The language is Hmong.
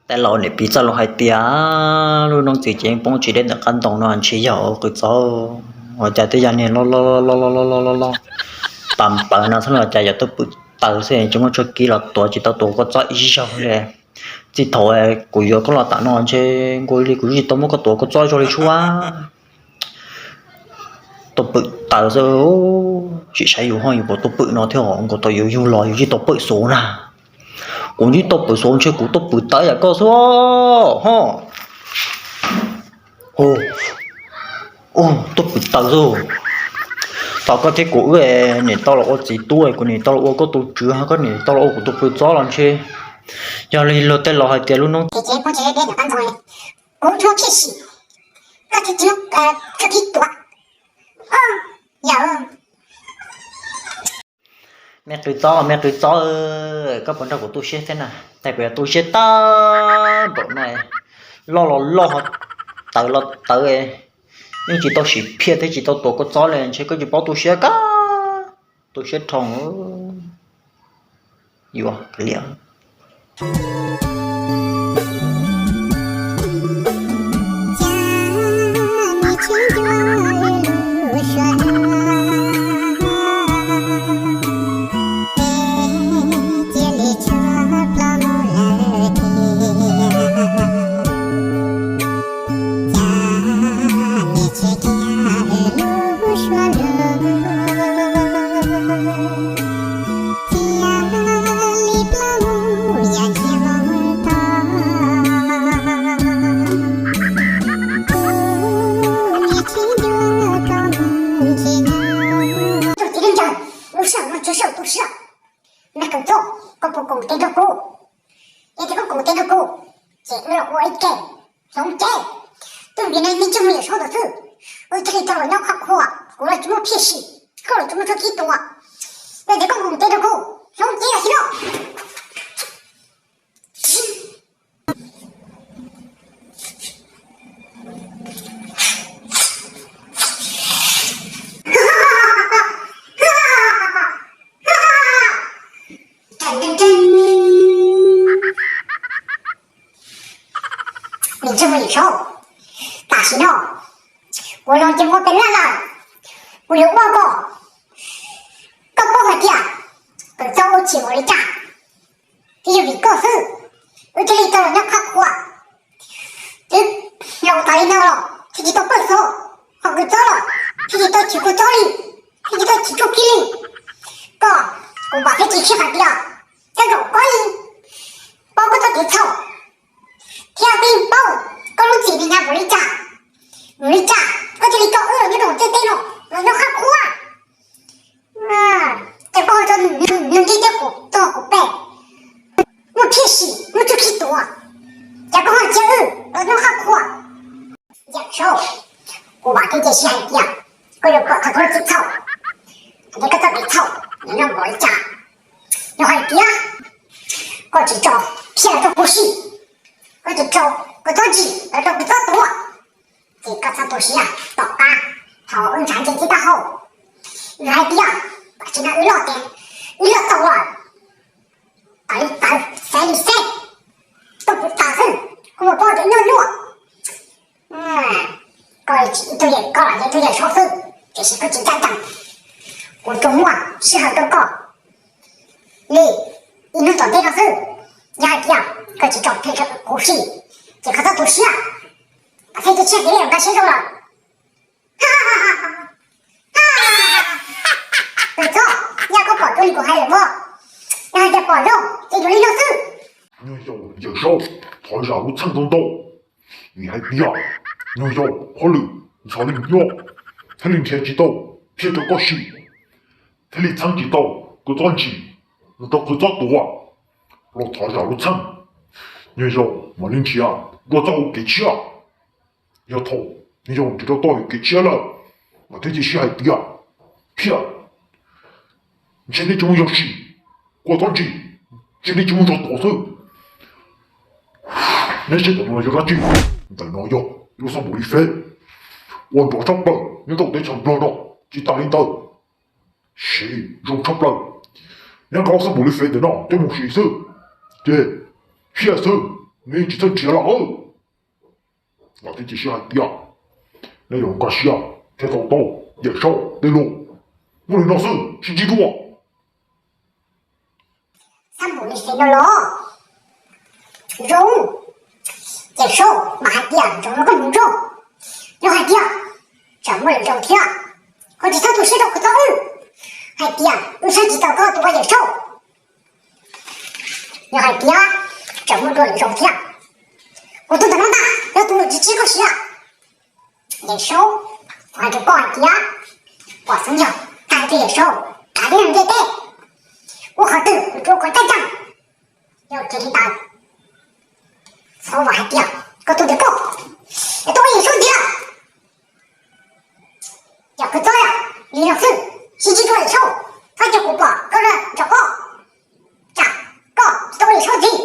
Tej laus niam piv txoj lus hais tias lub noob txiv ces yeej poob tsis deb ntawm qab ntoo no, ntshe yog qws txob. Ua cas tej yam niag loj loj loj loj loj loj loj pam pawv no xwb los cas yog tuaj pwm taws xwb, tsis muaj tsuj kiv los tuav tsis tau tuav kua txob ib zaug li. Txij thaum kuv yuav koj los tam no ntshe nkaus li kuv tsis tau muab koj tuav kua txob zoo li tshua. Tuaj pwm taws xwb, tsis saib yus ho yus puas tuaj pwm no thiab, nkaus tau yus yug los yus tsis tau pwm xuv na. Kuv tsis tau pwm xuv ntshe kuv tuaj pwm taws yam koj xwb ho. Tuaj pwm taws xwb. Thaum koj thiab kuv wb niam tau los ua txiv tub, kuv niam tau los ua koj tus tswv, koj niam tau los ua kuv tus qws txob los ntshe yog li luag tej laus hais tias lub noob ces poob tsis deb ntawm qab ntoo. Kuv tsis muaj phiaj sim, koj tsis muaj tsuj kiv tuav. Yog me qws txob, me qws txob, koj puas nrog kuv tu siab thiab na? Tes kuv yuav tu siab tag npaum no, loj los loj, tawv los tawv, yeej tsis tau sim phiaj thiab tsis tau tuav kua txob li, ntshe koj tsis paub tu siab kab, tu siab dhau. Yuav liam. Tus txiv neej ntawd, lub sij hawm no tsuav sij hawm tu siab. Me qws txob, koj puas koom tes nrog kuv? Yog tias koj koom tes nrog kuv, ces wb los ua ib ke hloov cev. Tus vim no me ntsis mus yawm saub ntawd xwb, wb thiaj li tau los nyob khab khuab, kuv los tsis muaj phiaj sim, koj los tsis muaj tsuj kiv tuav. Yog tias koj koom tes nrog kuv, hloov cev los sis no. Me ntsis mus yawm saub, tam sim no kuv los ces muaj pes laj lawm, kuv yuav ua kom koj paub hais tias qws txob ua txim npaum li cas. Twb yog vim koj xwb, wb thiaj li tau los nyob khab khuab. Twb laus tas li no los thiaj tsis tau pawj xov, ho qws txob los thiaj tsis tau chim kua txob li, thiaj tsis tau chim tsuj kiv li. Koj, kuv vam thiab cia siab hais tias tej zaum koj yeej paub koj txoj kev txhaum, thiab koj yeej paub koj lub txim ntxav npaum li cas. Npaum li cas koj thiaj li coj wb los nyob rau hauv ntiaj teb no los nyob khab khuab. Ces koj ho tso nws nrig thiab kuv txog kuv pem, muaj phiaj sim muaj tsuj kiv tuav, ces koj ho cia wb los nyob khab khuab. Yawm saub, kuv vam thiab cia siab hais tias koj yuav pom txog koj lub txim txhaum, hais tias koj txoj kev txhaum nws nyob npaum li cas. Yog hais tias koj tsis tso phiaj los rau kuv sim, koj tsis tso koj txob ntsim los rau kuv txob tuav, ces koj txhob tu siab. Tom qab thaum wb ntshav ntseg tib taub hau, yog hais tias tam sim no wb loj ces wb loj tau lawm, tawv li tawv, xeeb li xeeb, tuaj pwm taws xwb, kuv mus pom cov nyuaj nyuaj. Koj tsis ib tug yawm, koj los yog ib tug yawm saub xwb, tiam sis koj tsis ncaj ncees. Kuv tsuas muaj sij hawm rau koj li ib hnub tom ntej no xwb. Yog hais tias koj tsis tso phiaj rau kuv sim, ces koj txhob tu siab. Vam thiab cia siab tias nej yuav nkag siab zoo lawm. Qws txob, yog koj pom zoo li kuv hais lawm mas, yog hais tias pom zoo ces yuav li no xwb. Nyuag Yaus, Yawm Saub, thov zam lub txim ntau ntau, vim hais tias Nyuag Yaus hauj lwm ntxhov li nyob, thiaj li nrhiav tsis tau phiaj rau koj sim, thiaj li txheeb tsis tau kua txob ntsim mus rau qws txob tuav, los thov zam lub txim. Nyuag Yaus mam li nrhiav dua txoj hau kev tshiab. Yog thaum Nyuag Yaus nrhiav rau tau kev tshiab lawm, mam thiaj cia siab hais tias phiaj, ntshe nej tsis muaj zog sim, kua txob ntsim, ntshe nej tsis muaj zog tuav xwb. Neb saib ntawm no yog dab tsi? Ntawm no yog lub xab npum li feb uas nrov tshaj plaws nyob rau teb chaws Nplog no. Tsis tas li ntawd, siv zoo tshaj plaws, nyob rau lub xab npum li feb ntawm no coj mus siv xwb, ces phiaj xwb. Nej tsis txhob nrhiav lawm. Los thiab cia siab hais tias nej yuav nkag siab thiab tau tau Yawm Saub tej lus. Muaj li no xwb, sib ntsib dua. Xab npum li xev no los zoo. Yawm Saub mas hais tias zoo los koj mus zoo, yog hais tias tseem muaj lwm zaus thiab, koj tsis txhob tu siab rau kuv txhob wb hais tias wb saib tsis taus koj tus ua Yawm Saub. Yog hais tias tseem muaj dua lwm zaus thiab, kuv tus ntawm no ntag yog tus tsis txhob koj siab. Yawm Saub, kuv hais rau koj hais tias pom xeeb yog tag rau Yawm Saub, kav liam ntiaj teb, ua qhov twg kuv rau kom caj caj. Yog tsis li ntawd, txhob vam hais tias koj tus ntawm koj es tus ua Yawm Saub tiag. Yog koj txhob li no xwb, sib ntsib dua Yawm Saub, txhob cia kuv pom koj los nrog koj, tsam koj tsis tau ua Yawm Saub ntxiv.